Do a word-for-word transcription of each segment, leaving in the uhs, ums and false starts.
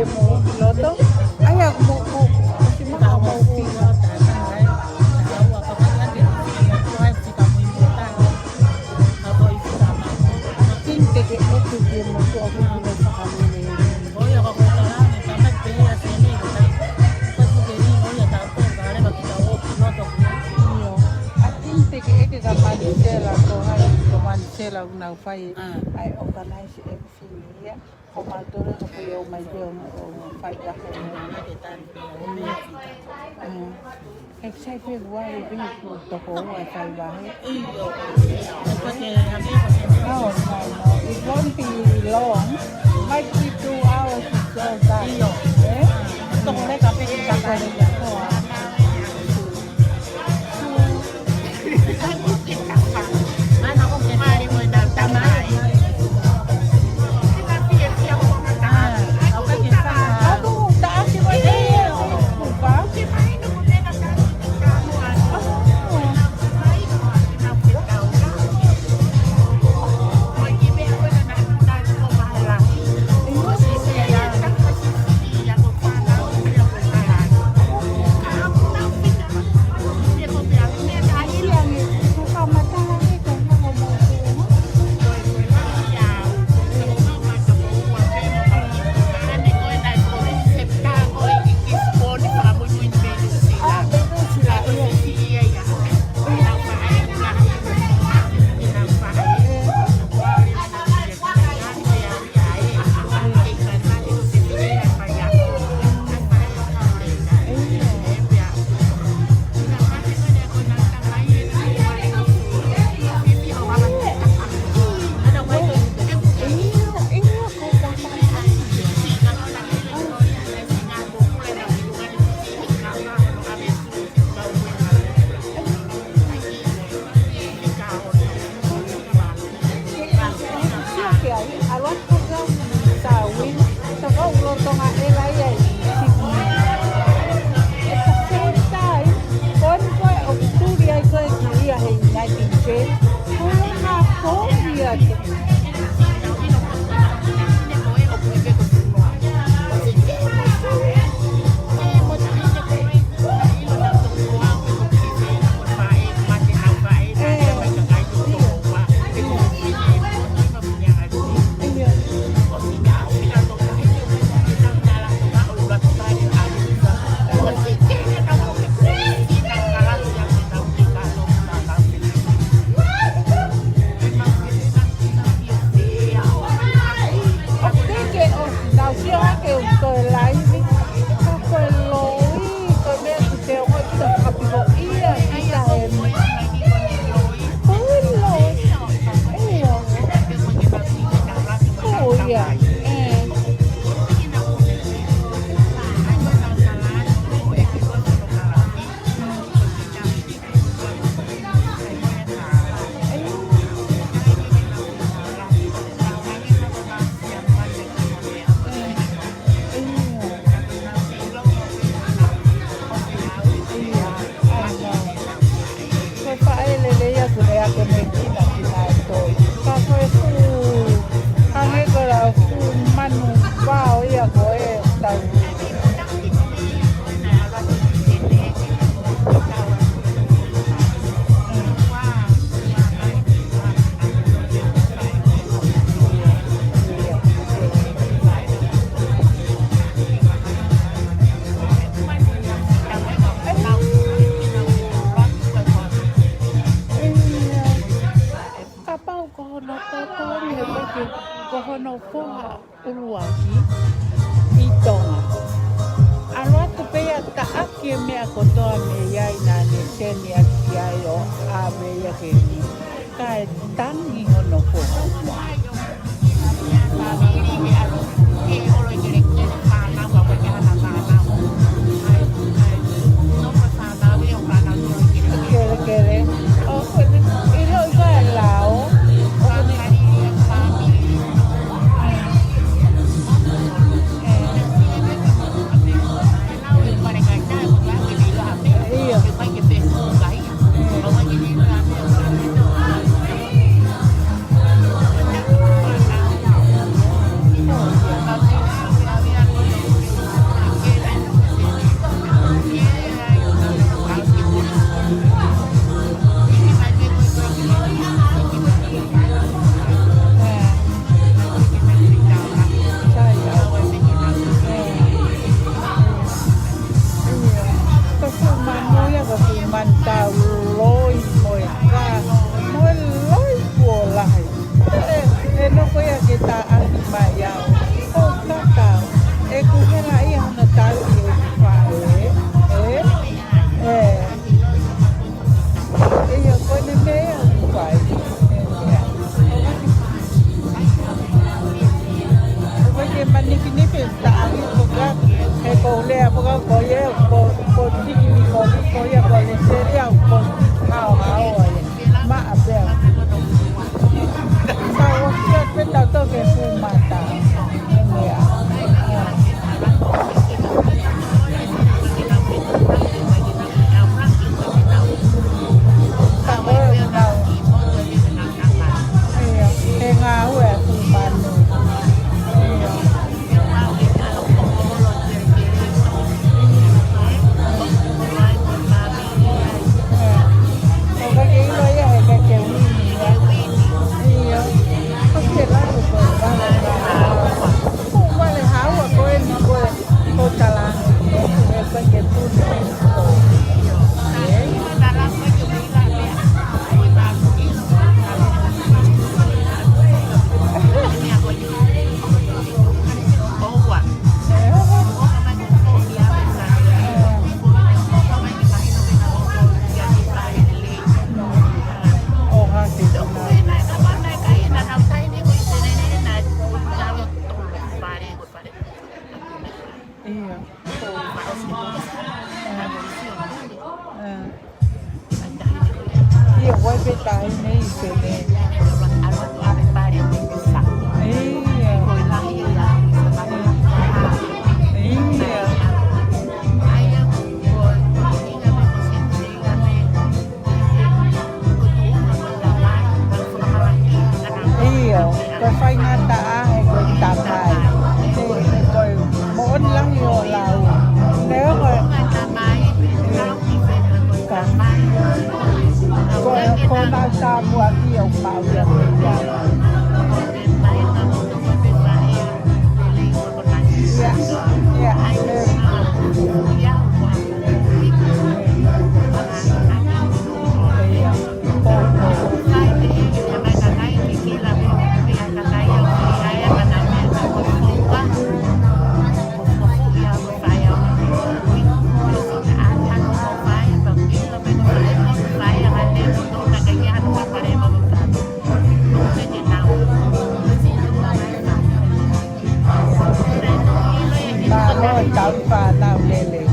Mo ʻi loto. ʻAi ʻa mo, mo, mo, si ma ka mo pi. Tin te ke ʻoku ke mo tu ʻoku ke mo fakamene. ʻIo. ʻA tin te ke ʻeke ka Manisela ko hai ko Manisela ʻoku nau fai. ʻAi organize everything ia. Ko mātou ʻoku ʻomai pē ʻo, ʻo fai ake. He sai pē ua e pē ko toko ua e fai vahe. No, no, no. It won't be long. Might be two hours is all done. Eh? Toko leka pē ki kakai. At the same time, ko e ko e ʻoku tuli ai ko e ki ia he United States, ko e hā ko ia te Ko e faʻa lelei atu lea ko e meʻa kina kina e toi. Ka ko e fuʻu, hangē ko e lau fuʻu manu vao ia ko e tau. Kapau ko hono totonu he ʻoku ko hono foha ʻuluaki ʻi Tonga. ʻAlu atu pē ia taʻaki e meʻa kotoa mei ai naʻa ne seni atu ki ai ʻo ʻave ia ke ni. Kae tangi hono foha. Kelekele. ʻO ko e ʻilo ʻi ka e lao. ʻIo. Tau ʻosi pē tautolu ke fuʻu mata. Meʻa. Ka ko e ʻuhinga. ʻIo, he ngāue ʻa e fuʻu manu. ʻIo. ʻOku ke ʻilo ia he ʻikai ke uini ia. ʻIo. Ko ke lau ko e vale. Ko vale haua ko eni ko e hoʻo tala. Ko e ʻikai ke tunu. ʻIo. ʻIo, ko e pē taʻahine ʻi Senē. ʻIo. ʻIo. ʻIo, ko e faingataʻa he ko e tamai. He ko e moʻoni lahi ʻo lau. Leo ko e, ko e, ko e nau tāpuaki ʻoku maʻu ia mei ai. ʻIo, ʻio, ʻio. Mālō e kau fānau lelei.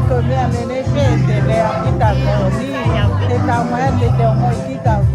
Ko e meʻa lelei pē te lea kita ko eni, te tau mai te te ongoʻi kita ʻo